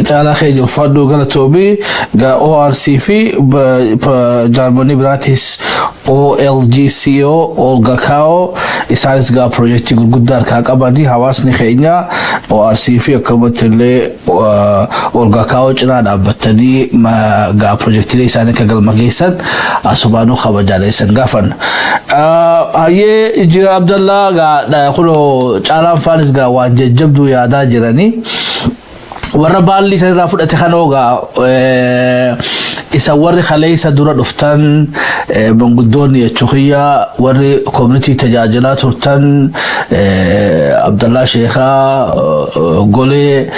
Caalaa keenya, uffadhu, galatoomii. ORC fi jaarmonni biraatis, OLGCO, Olga Kao, isaanis gaa piroojeektii gurguddaa harkaa qabanii, hawaasni keenya ORC fi akkamatti illee Olga Kao cinaa dhaabbatanii gaa piroojeektiilee isaanii akka galma geessan asumaanuu kabajaaleessan gaafan. Hayyee, Injiinar Abdallaa, gaa kunoo Caalaan faanis gaa waan jajjabduu yaadaa jiranii. Warra baalli isa irraa fudhate kanoo gaa isa warri kaleessa dura dhuftan, manguddoonni jechuu, warri community tajaajilaa turtan, Abdallaa Sheekaa Golee,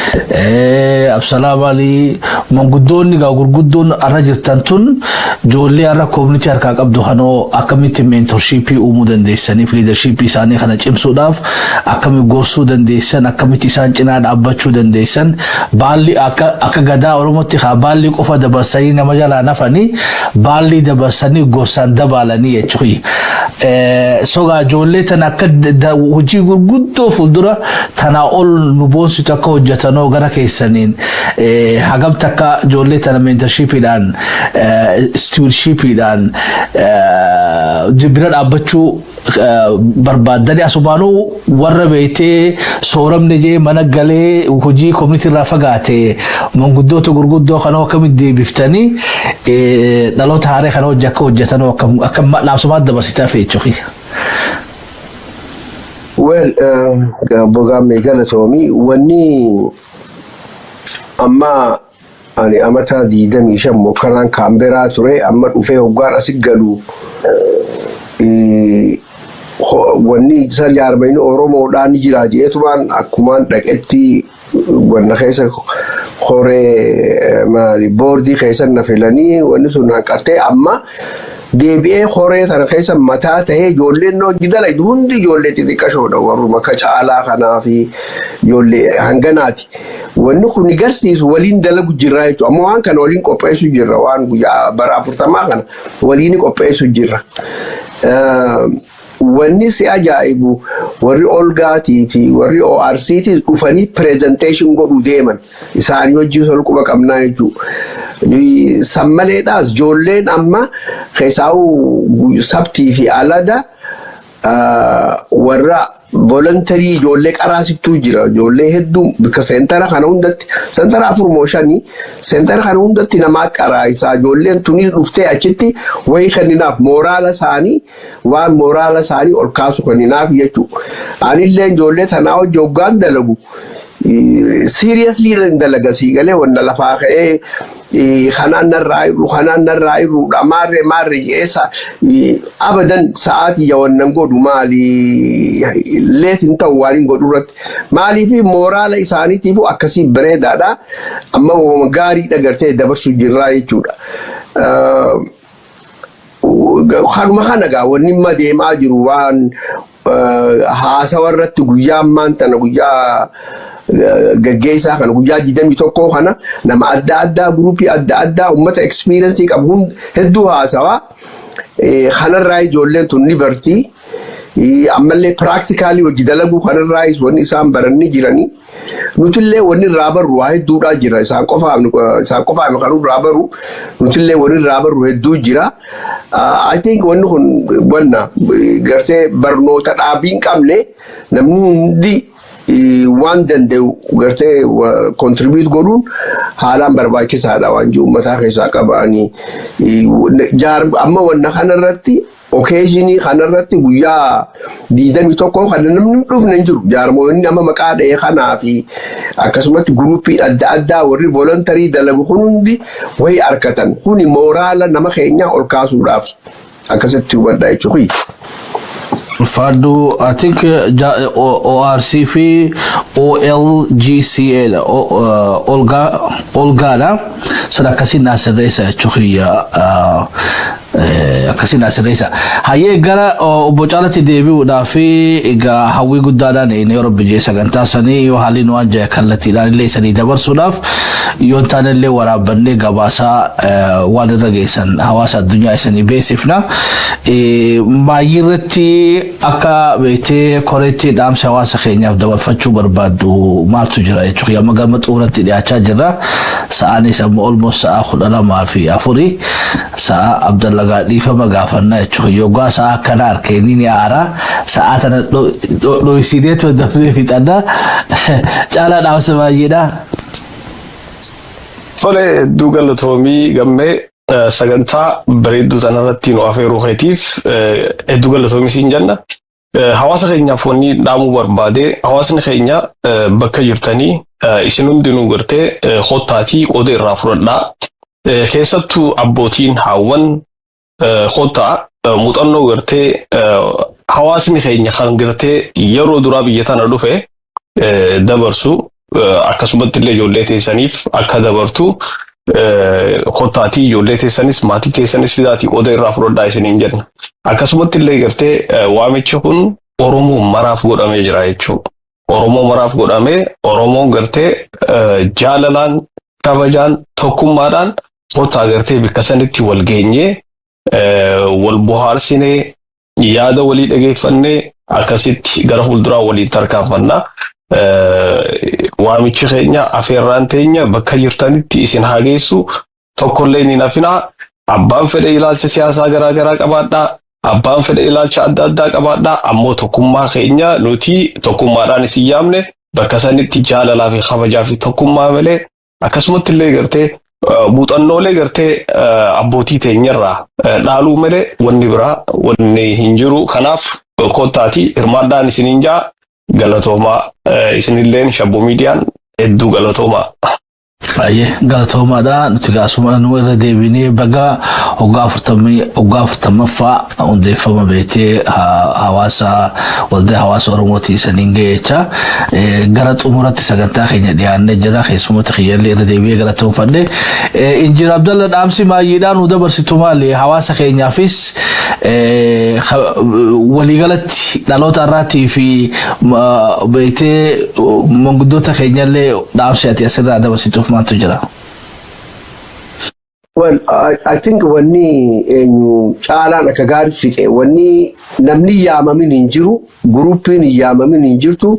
Absalaam Alii, manguddoonni gaa gurguddoon arra jirtan tun, ijoollee arra community harkaa qabdu kanoo akkamitti mentorship uumuu dandeessaniif, leadership isaanii kana cimsuudhaaf akkamitti gorsuu dandeessan, akkamitti isaan cinaa dhaabbachuu dandeessan? Baalli akka gadaa Oromootti haa baalli qofa dabarsanii nama jalaa nafanii, baalli dabarsanii gorsaan dabaalanii jechuudha. Sogaa ijoollee tana akka hojii gurguddoo fuuldura tanaa ol nu boonsitu akka hojjetanoo gara keessaniin hagam takka ijoollee tana mentorshipiidhaan, stewardshipiidhaan bira dhaabbachuu barbaaddanii, asumaanuu warra beektee sooramne jee mana galee hojii community irraa fagaate, manguddoota gurguddoo kana akkamitti deebiftanii dhaloota haaree kana hojii akka hojjetan akka dhaamsumaatti dabarsitaa jechuudha? Well, bogaamee galatoomii. Wanni amma ani amata 25 mokaraan Kaamberaa ture, amma dhufee hoggaan asi galu wanni isa jaarmayni Oromoodhaan ni jira jeetumaan akkumaan dhaqetti wanna keessa horee maali boordii keessa na filanii, wanni sun hanqattee amma deebi'ee horee sana keessa mataa ta'ee. Ijoolleen hojii dalagdu hundi ijoollee xixiqqashoodha, warruma akka Caalaa kanaa fi ijoollee hanganaati. Wanni kun garsiisu waliin dalagu jirra jechuudha. Amma waan kana waliin qopheessu jirra, waan guyyaa bara 40 kana waliin qopheessu jirra. Wanni si ajaa'ibu, warri Olgaatii fi warri ORCtii dhufanii presentation godhuu deeman, isaanii hojii ol quba qabnaa jechuudha. San maleedhaas ijoolleen amma keessaa'u sabtii fi alada warra voluntary ijoollee qaraasiftuu jira. Ijoollee hedduu bikka centera kana hundatti, centera afur moo shanii, centera kana hundatti namaa qaraayisaa. Ijoolleen tunis dhuftee achitti wayii kenninaaf, moorala isaanii, waan moorala isaanii ol kaasu kenninaaf jechuudha. Anillee ijoollee tanaa hojii hoggaan dalagu seriously dalaga, sii galee wanna lafaa ka'ee kanaan narraa irru, kanaan narraa irruudha, maarree maarree jeessa abadan sa'aatii wannan godhu maali leet hin ta'u waan hin godhu irratti. Maaliif mooraala isaaniitiif akkasii bareedaadha. Amma gaariidha gartee dabarsu jirraa jechuudha. Kanuma kana gaa wanni amma deemaa jiru, waan haasawa irratti guyyaa ammaan tana, guyyaa gaggeessaa kana, guyyaa 21 kana, nama adda addaa, groupii adda addaa, uummata experience qabu hedduu haasawaa. Kanarraa ijoolleen tun ni barti. Ammallee practically hojii dalaguu kanarraayis wanni isaan baranni jiranii. Nutillee wanni irraa barru waa hedduudhaa jira. Isaan qofaaf kan irraa baru, nutillee wanni irraa barru hedduu jira. I think wanni kun wanna gartee barnoota dhaabii hin qabne, namni hundi waan danda'u gartee contribute godhuun haalaan barbaachisaadha waan jiru uummataa keessaa qabanii. Amma wanna kanarratti, occasionii kanarratti, guyyaa 21 kana namni dhufne hin jiru. Jaarmoonni amma maqaa dha'e kanaa fi akkasumatti groupii adda addaa warri voluntary dalagu kun hundi wayii argatan. Kuni mooraala nama keenyaa ol kaasuudhaaf akkasitti hubadha jechuudha. Ulfaadhu. I think ORC fi OLGCA dha. Olgaadha. Sana akkasiin naa sirreessa jechuudha. Akkasiin naa sirreessa. Hayyee, gara obbo Caalatti deebi'uudhaaf egaa hawwii guddaadhaan inni yeroo bijee sagantaa sanii yoo haalli nu waan kallattiidhaan illee sanii dabarsuudhaaf, yoo hin taane illee waraabbannee gabaasaa waan irra geessan hawaasa addunyaa isanii beeksifna. Baay'ee irratti akka beektee koreetti dhaamsa hawaasa keenyaaf dabarfachuu barbaaddu maaltu jira jechuudha. Amma gama xumuratti dhiyaachaa jirra. Sa'aanis ammoo almost sa'a 12:04 sa'a Abdallagaa dhiifama gaafannaa jechuudha. Yoggaa sa'a akkana harkeenii ni aara. Sa'a tana dho'isiinee dafnee fixannaa. Caalaa, dhaamsa baay'eedha. Tole, hedduu galatoomii gammee, sagantaa bareedduu tanarratti nu afeeruu keetiif hedduu galatoomii siin jenna. Hawaasa keenyaaf wanni dhaamuu barbaade, hawaasni keenya bakka jirtanii isin hundinuu gartee kottaatii qooda irraa fudhadhaa. Keessattuu abbootiin, haawwan, kottaa muuxannoo gartee hawaasni keenya kan gartee yeroo duraa biyya tana dhufe dabarsu, akkasumatti illee ijoollee teessaniif akka dabartu, kottaatii ijoollee teessanis maatii teessanis fidaatii qooda irraa fudhadhaa isiniin jenna. Akkasumatti illee gartee waamichi kun Oromoo maraaf godhamee jira jechuudha. Oromoo maraaf godhamee, Oromoon gartee jaalalaan, kabajaan, tokkummaadhaan kottaa gartee bakka sanitti wal geenyee, wal bohaarsinee, yaada walii dhageeffannee, akkasitti gara fuulduraa waliin tarkaanfannaa. Waamichi keenya, afeerraan teenya bakka jirtanitti isin haa geessu, tokkollee hin hafinaa. Abbaan fedhe ilaalcha siyaasaa garaa garaa qabaadhaa. Abbaan fedhe ilaalcha adda addaa qabaadhaa. Ammoo tokkummaa keenya nuti tokkummaadhaan isin yaamne, bakka sanitti jaalalaa fi kabajaa fi tokkummaa malee, akkasumatti illee gartee muuxannoolee gartee abbootii teenyarraa dhaaluu malee wanni biraa wanni hin jiru. Kanaaf kottaatii hirmaadhaan isiniin jaa. Galatoomaa, isinilleen Shabboo Miidiyaan hedduu galatoomaa. Baay'ee galatoomaadha. Nuti gaasuma nu irra deebinee baga waggaa 40ffaa hundeeffama beektee hawaasa waldaa hawaasa Oromootii isaniin ga'e jecha gara xumuratti sagantaa keenya dhiyaannee jira. Keessumoota kiyyallee irra deebi'ee galatoomfadhe. Injinar Abdalla, dhaamsi maayyiidhaan nu dabarsitu maali? Hawaasa keenyaafis, waliigalatti dhaloota irraatii fi beektee manguddoota keenyallee dhaamsi ati asirraa dabarsituuf maaltu jira? Well, I think wanni eenyu caalaan akka gaarii fixe. Wanni namni yaamamin hin jiru, groupiin hin yaamamin hin jirtu,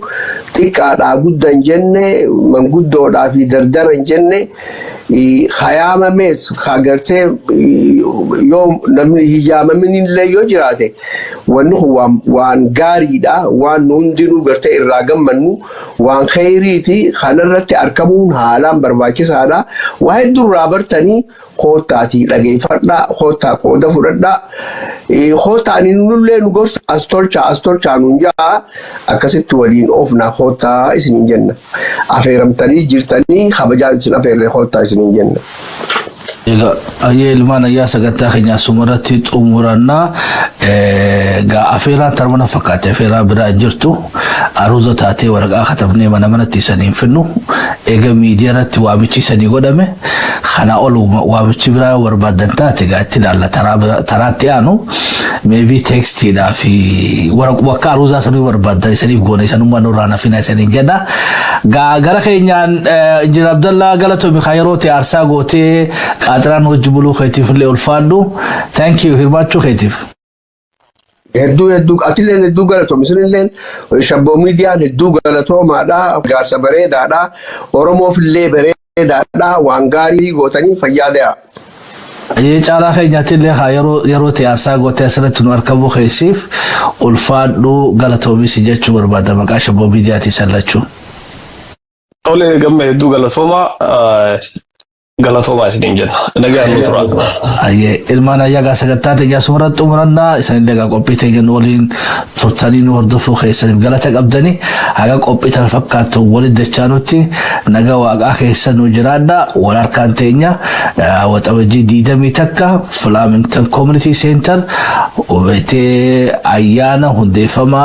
xiqqaadhaa guddaa hin jenne, manguddoodhaa fi dardara hin jenne, hayaamamees hagartee yoo namni hin yaamamin illee yoo jiraate, wanni kun waan gaariidha, waan nu hundinuu gartee irraa gammannu, waan kheyriiti. Kanarratti argamuun haalaan barbaachisaadha. Waa hedduu irraa bartanii. Koottaatii dhageeffadhaa, koottaa qooda fudhadhaa, koottaa nullee nu gorsa, as tolchaa, as tolchaa nuun jaa, akkasitti waliin oofnaa, koottaa isiniin jenna. Afeeramtanii jirtanii, kabajaan isin afeerree, koottaa isiniin jenna. Egaa ayyee ilmaan ayyaa, sagantaa keenya asumarratti xumurannaa. Egaa afeeraan tarmana fakkaate, afeeraan biraa hin jirtu. Aruuza taatee waraqaa katabnee mana manatti isanii hin finnu. Egaa miidiyaa irratti waamichi isanii godhame, kana ol waamichi biraa yoo barbaadan taate, egaa itti ilaalla taraatti aanu, maybe textiidhaa fi waraquma akka aruuzaa sanuu barbaadan isaniif goone, isanummaa nurraa nafina isaniin jenna. Gaa gara keenyaan, Injinar Abdallaa, galatoomi. Kaa yeroo ta'e aarsaa gootee qaaxiraan hojii buluu keetiif illee ulfaadhu. Thank you hirmaachuu keetiif. Hedduu hedduu, atilleen hedduu galatoom, isinilleen Shabboo Miidiyaan hedduu galatoomaadha. Gaarsa bareedaadha. Oromoofillee bareedaadha. Waan gaarii gootanii fayyaa ta'aa. Ayyee, caalaa keenyaatti illee haa yeroo ta'e aarsaa gootee asirratti nu argamuu keessiif ulfaadhu, galatoomis jechuu barbaada maqaa Shabboo Miidiyaatii sallachuu. Tole gamme, hedduu galatoomaa, galatoomaa isiniin jenna. Nagaan nu tura. Ayyee ilmaan ayyaa, gaa sagantaa teenya suuraa xumurannaa. Isanillee gaa qophii teenya nu waliin turtanii nu hordofuu keessaniif galata qabdanii, haga qophii tana fakkaattu walitti dachaanutti naga waaqaa keessa nu jiraadha. Wal harkaan teenya Waxabajjii 21 Flemington Community Center beetee ayyaana hundeeffama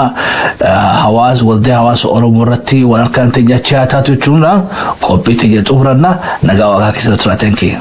hawaasa waldaa hawaasa Oromoo irratti wal harkaan teenya achi haa taatu jechuudha. Qophii teenya xumurannaa, nagaa waaqaa keessa tura. Thank you.